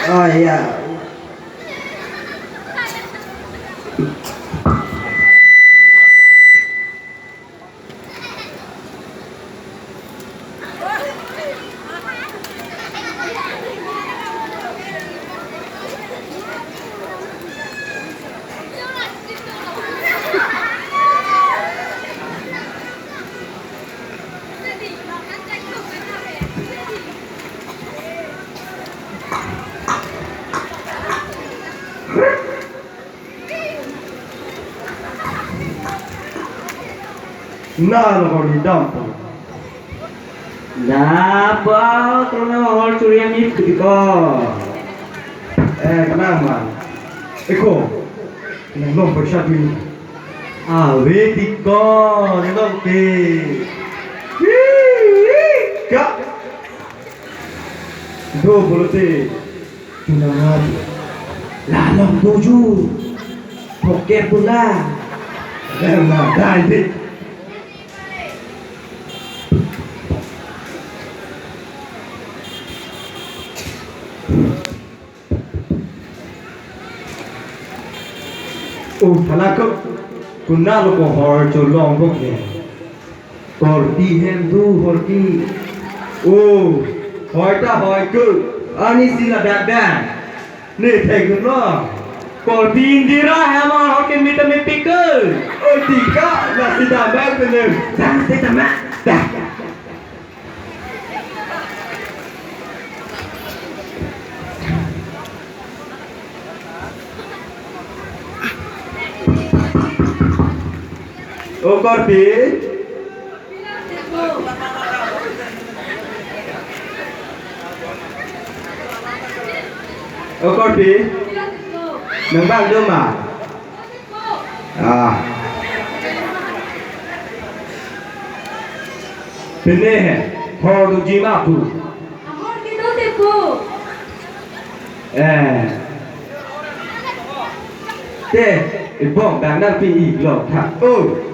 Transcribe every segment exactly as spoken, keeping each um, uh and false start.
Oh, yeah. Na lo ko ni dam po. Na pa, krona hor churi ami putiko. Eh, kenang ma. Eko. Nang long paisa tu. Ave tiko, nang long te. Ka. Do bolote. Tunangan. La long tuju. Poker pula. Karena dai de. Oh, hala ko, konat lo ko hor cholong bok he. Korpi hem do, korpi. Oh, hoi ta hoi ko. Ani si la dak dak. Ne thek lo. Korpi Indira hem hor ke mita me pikir. Oh, tika, la si dak dak ne. Dak, dak, dak, dak. O korpi. O korpi. Nang bang do ma? Ah. Pine he, hor doji ma pu. Ahor kedo te po. Eh. Te, ibong dang dang pi i lo tha. Oh.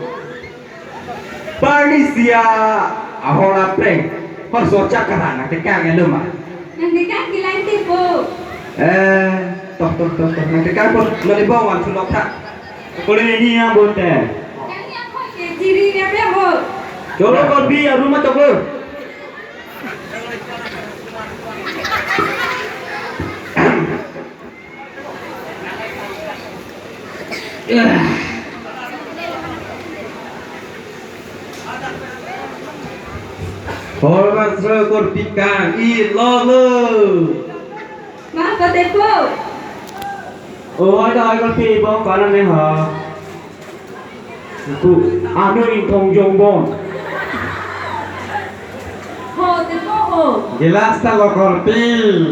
Parnisia ahor apreng. Hor so chakara nang tekang elo ma. Nang tekang kilang te po. Eh, toh, toh, toh, toh. Nang tekang po. Nang ibong wan sulok tha. Kore ini yang bonte. Yang ini apa ke? Jiri ni apa yang ho? Cholo korpi ya rumah cholo. Hor mas roi korpi kang i lo lo. Ma pate po. Oh, ada ada pi bong kanan ne ha. Ku anu ingthong jongbon. Ho te po ho. Gelas ta lo korpi.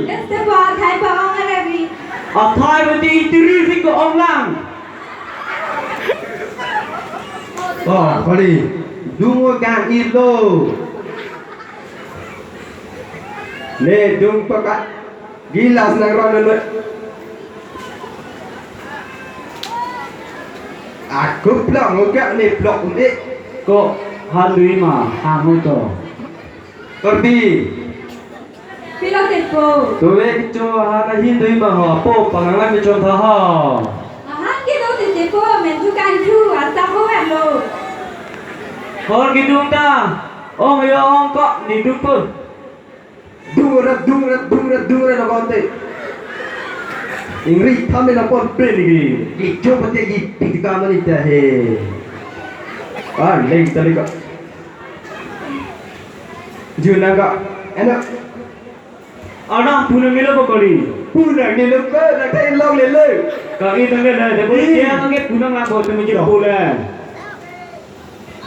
Gelas te po athai pa ong arari. Athai berarti itiri si ko ong lang. Oh, kali. Dungo kang i lo. Ne dung paka. Gilas nang ron nang. Aku plong uga ne plong ne. Ko handui ma hangu to. Korpi. Pilo te po. Tuwe kicho hana hindui ma ho po pangalan kicho tha ho. Ahan kedo te te po men tu kan tu asa ho lo. Hor kidung ta. Ong yo ong ko ni dupo. Dungrat, dungrat, dungrat, dungrat lo konte. Ingri tame lo pon pen lagi. Ijo pati lagi pika mani tahe. Ah, leng tali ka. Juna ka. Ena. Arnam pu nangnelo ba kali? Pu nangnelo ko, na kai longlelo. Kali nangnelo, de bo. Iya. Dia nangne pu nang labo tumi je. Iya. Pu le.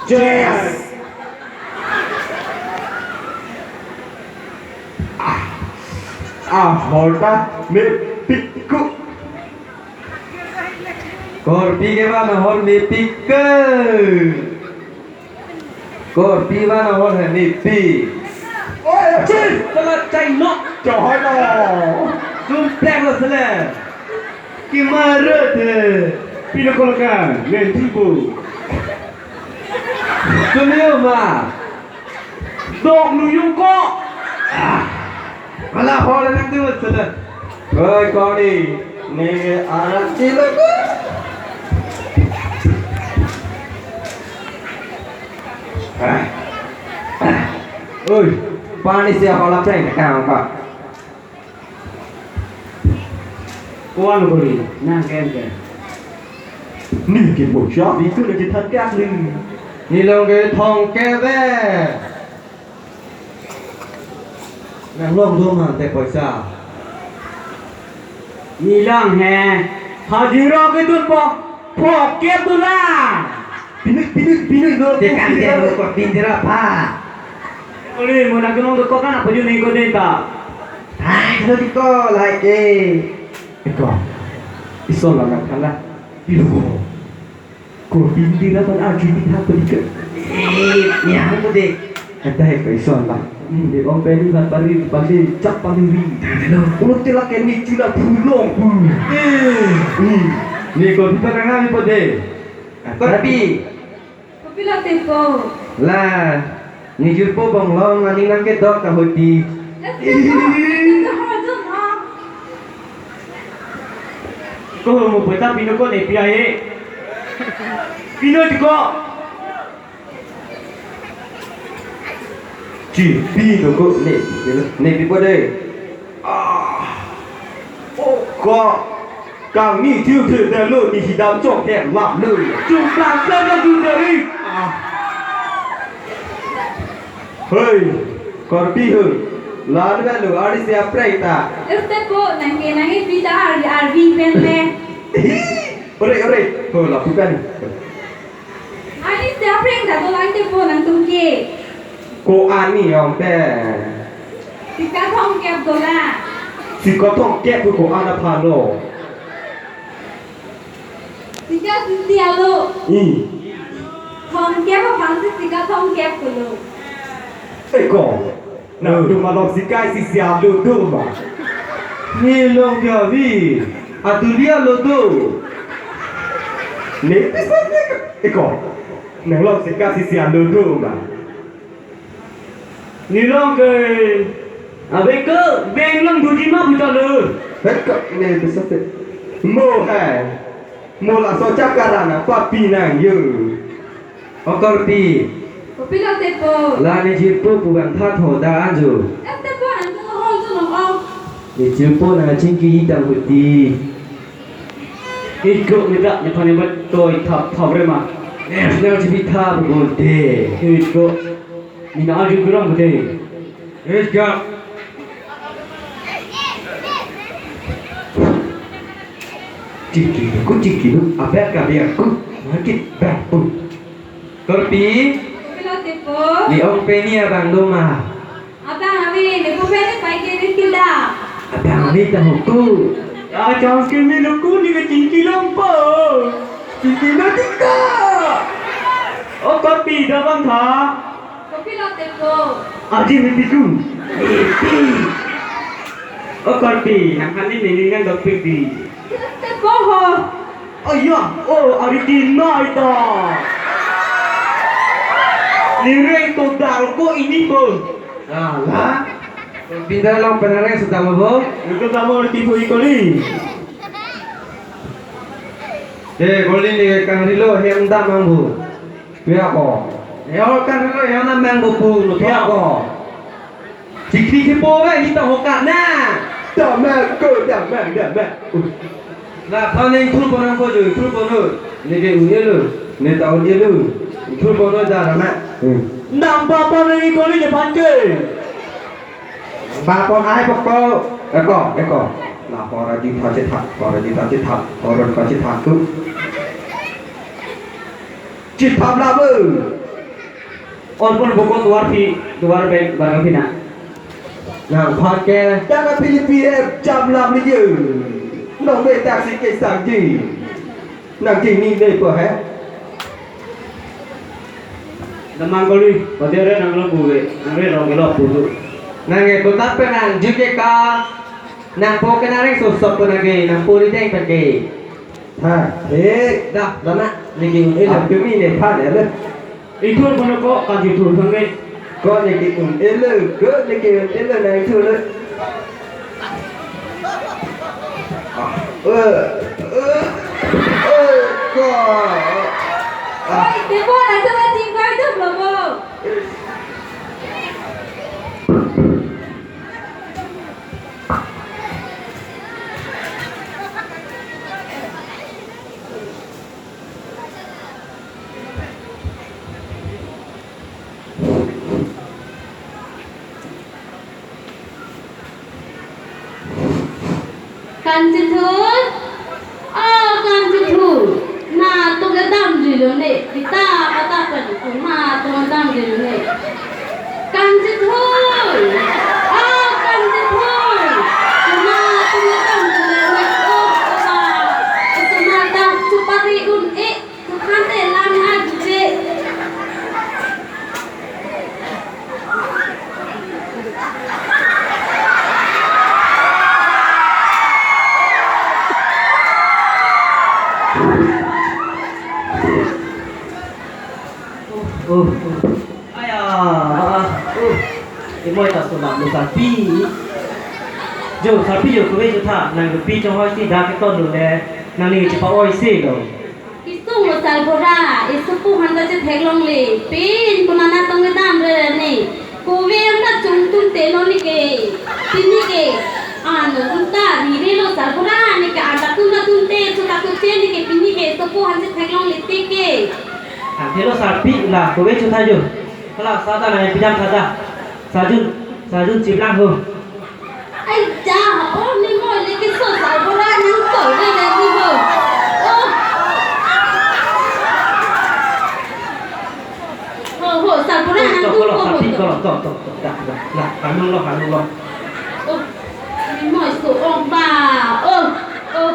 Yes. Ah, ahor ta mepik ko. Korpi ke ba ahor mepik ke. Korpi ba ahor he mepik. Oi, chis, telat chai nok. Chahai no. Sumplek lo sele. Kimarut he. Pilo kolokan, men tribu. Sumio ma. Dok nuyung ko. Ah. Mala hol nang tu sudah. Oi, kori. Ne arak silo ko. Ah. Ah. Oi, pani siya hola prank ka ka. Kuan kori, nang ken ken. Ni ke bocah, ni ke lagi than kak ni. Ni long ke thong ke be. Nang long do ma te poisa. Ni long he, hajira ke dun po, phok ke dula. Pinut, pinut, pinut do. Te kan dia lo ko pindira pa. Kori, mo nang kenong do ko kan apa juni ko denta. Hai, so di ko, like, eh. Eko. Ison la nang than la. Ilo. Ko pindira pan arju di tha padi ke. Eh, ni ang ko de. Anta he ko ison la. Hmm, de ong peni pan pari pali chak pali ri. Ilo. Ulo tila ke ni chula phulong pu. Eh. Hmm. Ni ko di pa nang ami pade. Anta. Korpi. Kopilo tepo? La, nijurpo bonglong aning nang kedok kahoti. Tepo, tepo, tepo, tepo. Ko mo peta pino ko ne pia he. Pino ko. Chi, pino ko ne, ne pipo de. Ah. Oh, ko. Kang ni thiu thiu de lo ni hidam chok he lap lo. Chung kang de lo du de ri. Ah. Hei, Korpi ho. Lan ve lo, ari si aprai ta. Este po, nang ke nang ipi ta ari arvi pen le. Ore, ore. Ho, lapu pen. Ani si aphreng ta dolang tepo nangtum ke. Ko ani ong te. Sika thomkep dolang. Sika thomkep ko an aphan lo. Sika sisi alo. I. Thomkep aphan si sika thomkep ko lo. Eko. Nangtum along sika sisi alo do ma. Ni long dia vi. Atu dia lo do. Ni bisa ni eko. Nang long sika sisi alo do ma. Ni long ke. Abe ke beng long duji ma buta lo. Eko ni bisa se. Mo hai. Mo laso chakara na papi nang yo. O Korpi. Kopilo tepo? La nijurpo pu bang tha tho da anjo. Este po nangtum hol tu nong ong. Nijurpo nang chingki hitang huti. Iko ni dak ni pani bat toi thap thap re ma. National T V thap bonte. Iko. Ni na aju kurang bonte. Ejak. Chiki ku chiki lu abek ka biar ku sakit bek pu. Korpi. Kopilo tepo? Ni ong peni abang do ma. Abang ami ni pu peni pai ke ni kila. Abang ami ta huku. Ah, chance ke ni luku ni ke chingki lompo. Chingki lo tika. O Korpi da bang tha. Kopilo tepo? Aji mimpi ku. Mimpi. O Korpi, nang hani nini ngan dok pik di. Tepo ho. Aya, o ari kinai ta. Ni reng to dal ko ini bo. Ala. Pinda long penareng sedang bo. Itu kamu arti bu ikoli. Eh, koli ni kang rilo hem dam ang bu. Pia ko. Eo kan lo eo na mang bu pu lo pia ko. Chikri ke po ba hita hoka na. Damang ko damang damang. Uh. La pa neng thul ponang ko jo thul pono. Ne ke un elo. Ne ta un elo. Thur bono jara na. Hmm. Nang papa nang ikoli je phan ke. Ba pon ai pok ko. Eko, eko. La pora di tha chetha, pora di tha chetha, pora ka chetha tu. Chetha bla bu. On pon bokon duar phi, duar beng barang phi na. Nang phan ke. Tang ka Philippines jam lam ni je. Nong be taxi ke sang ji. Nang kini ne po he. Damang koli, pati ore nang lo buwe, nang re rong kilo putu. Nang e kota pe nang juke ka, nang po ke nang reng sosok po nang ke, nang po ri teng pen ke. Ha, he, dah, dana, niki, eh, Ah. Kami ne phan ya le. Ithur kono ko, kan ithur sang ke. Ko niki un-elo, ko niki un-elo nang ithur lo. Ah, eh, eh, eh, ko. Ah. Oi, Debo, nang sama tinggal tu, Bobo. Kanchethur, o Kanchethur, nangtum le damjui lo ne, pita pata pen, nangtum damjui lo ne. Kanchethur, o Kanchethur, nangtum le damjui lo ne, o papa, itum ta chupari un-e. Tuhan te lang ajude. Oh, oh, oh. Aya, ah, uh, imoi ta sunam lo sarpi. Jo, sarpi jo, kove jo tha, nang pi chonghoi si dak keton lo le, nangli chepa-oi si lo. Kesung lo sarbura, isopo aphan ta chetheklongle, pen konat atum kedam re ne. Kove anta chungtum te lo neke, pini ke, ano anta rire lo sarbura neke, anta tun ta tun te, chuta tu che neke, pini ke, isopo aphan chetheklongle te ke. Thelo sarpi la, kove chotha jo. Hala sa ta nang pidam tha ta. Sarjun, sarjun chiplang ho. Ai ja, o ni mo ni keso sarbura nang to re re ni ho. Oh. Ho, ho, sarbura nang Tok, tung kolok, ko ho. Sarpi, kolok, tok, tok, tok, dah, dah, dah, hanung lo, hanung lo. Oh, ni mo so ong ba. Oh, oh.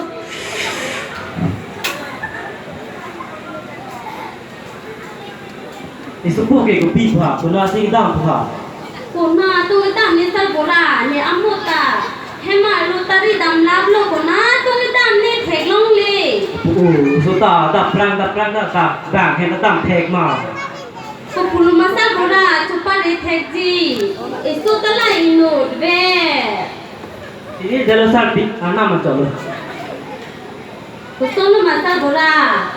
Isopo ke kopi pha, konat si kedam pha. Konat atum kedam ne sarbura, ne amo ta. Hemar lo tari dam lap lo, konat atum kedam ne theklongle. Oh, so ta, daprang, daprang, da, da, da, hem dam thek ma. Kopulu ma sarbura, chupari thekji. Iso ta la inut ve. Ini jalo sarpi, anam ma cholo. Koson lo ma sarbura,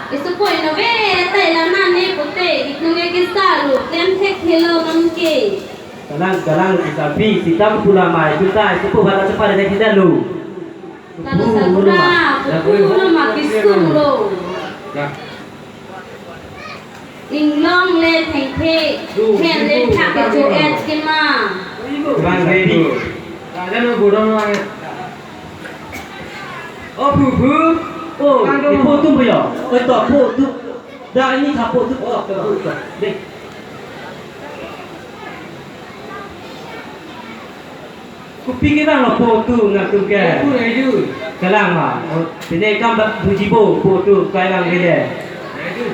isopo inove ta ila nane pote, itum ke kesa lo, klem thekthelo non ke. Galang, galang, sarpi, sita kopula mai, tuta, isopo bata chepare thekthelo. Tado sarbura, koson lo ma kesung lo. Nah. Inglong le thengthe, phen le thak kecho-et kema. Bang de do. Ada no godong lo. O phu phu. O, e phu tum phu yo. O to phu tum. Da ini tha phu tum. O, to phu tum. De. Kopi kevang lo phu tum nangtum ke? Phu rai ju. Kalang ma. O, pine kam ba buji bo phu tum kai lang bile. Rai ju.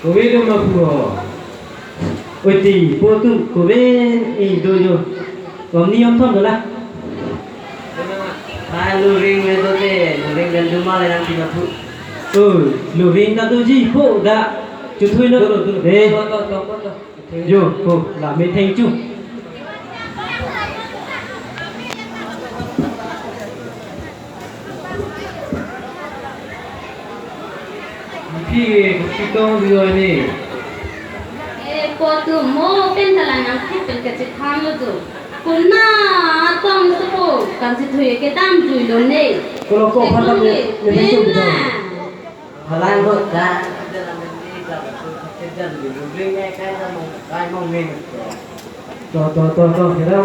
Kove do ma phu ho. Oi ti, phu tum kove e do jo. Om ni om thom do la. Hai, luring le do te, luring le duma le nang tina phu. Oi, luring ta doji phu da. Chuthui lo. Do, do, do. Eh. To, to, to, to, to. Jo, phu, la me thengchu. Phi, phi tong di lo ni. Eh, phu tum mo pen ta la nang phu pen kachethan lo jo. Konat atum isopo. Ansi thuye kedam juilo ne. Kolo ko phatam ne, ne, ne, ne, ne, ne. Halang rot ka. To, to, to, to, kira.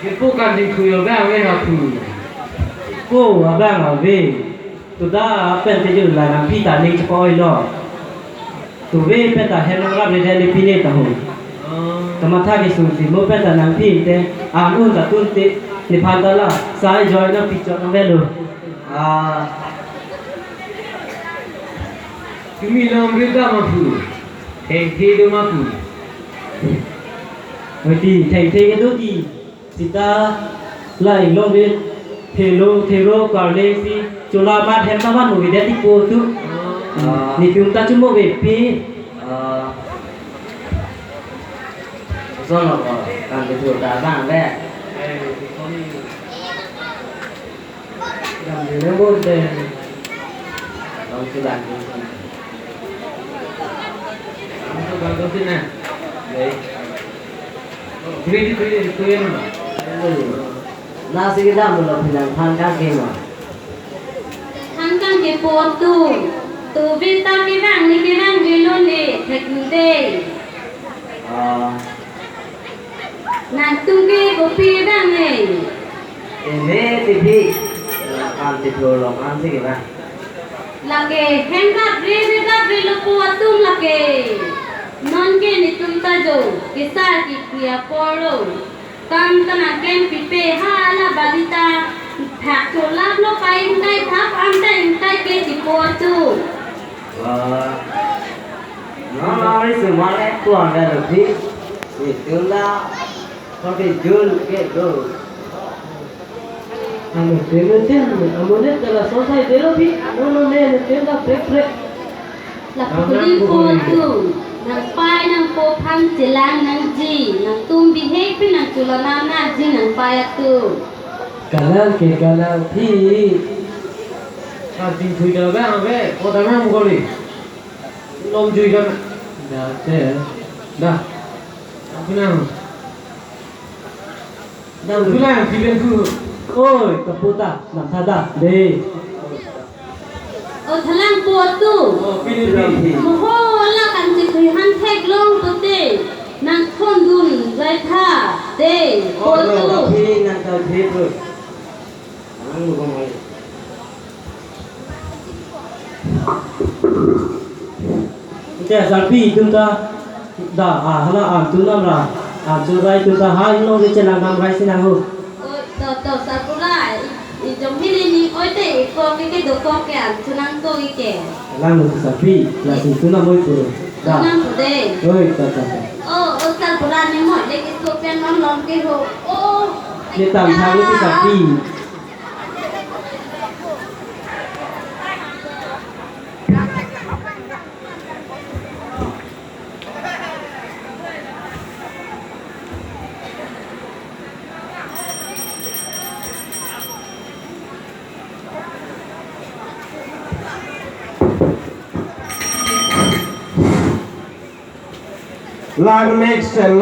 Kipu kan di kuyo bang ave ha pu. Ko abang ave. Toda pen te ju la nangphi ta ning chepoi lo. Tuve pen ta hem nangrap le le pine ta ho. Oh. Kamatha kesung si mo pen ta nangphi te, an un ta tun te, nephan ta la sai joy nangpi chot nang velo. Ah. Tumi nang rida ma pu. Thengthe do ma pu. Oi ti, thengthe kedo ti. Sita la inglong rit, thelo, thero, karle si, chola mat hem ta van mo vedet ti po tu. Ah. Netum ta chumo vepi. Ah. Son lo ko, kan tu ta bang be. Dam de na bor de. Long si bang. Long si bang, long si na. Dei. Green, green, green, green. Lasi kedam lo pinang phan kang ke ma. Phan kang ke po tu. Tuve ta kevang ne kevang velo ne thek de. Ah. Nangtum ke kopi vang ne. Eme tipi. Kan ti pho long an si kevang. Lake hem rap re re rap re lo po atum lake. Non ke netum ta jo. Kisa kikri apor lo. Kam ta nangkempipe hala bali ta thak cholap lo pai ingkai thap anta ingkai ke ti po tu. Wah. Mama ri sumar ek kuan da lo phi. Itu la. Kau ke jul ke tu. Amo teme tem, amo ne kala sosai delo phi. No, no, ne, ne tem da prek prek. Lapu kuli po atum, nangpai nangpo aphan chelang nangji, nangtum bihek pen nangchola nangji nangpai atum. Kalang ke kalang phi. Sa jing thui da bang ave, ko da nang koli. Lom jui da. Da te. Da. Apa nang? Dam dam. Oi, kaputa, nam tha da, dei. O thalang po tu. Oh, pini, pini. Moho la kan si thui han thek long pute. Nangthondun lai tha, dei. Oh, po tu. Pini nang tha thek tu. Nang lu kong ai. Ante sarpi itum ta da, ah, hala, ah, tu nam ra, ah, tu rai tu ta ha inglong ke chelang dam rai si nang ho. Oi, to, to, sarpura, i, i jong hili ni, oi te, i kok ke, ke do kok ke, an tu nang to i ke. Lang tu sarpi, la si tu nam oi puro. Da. Tu nam puro de. Oi, ta, ta, ta. Oh, oh, sarpura ni mo, le ke so pen non long ke ho. Oh. Ne tam thang tu sarpi. Lang next and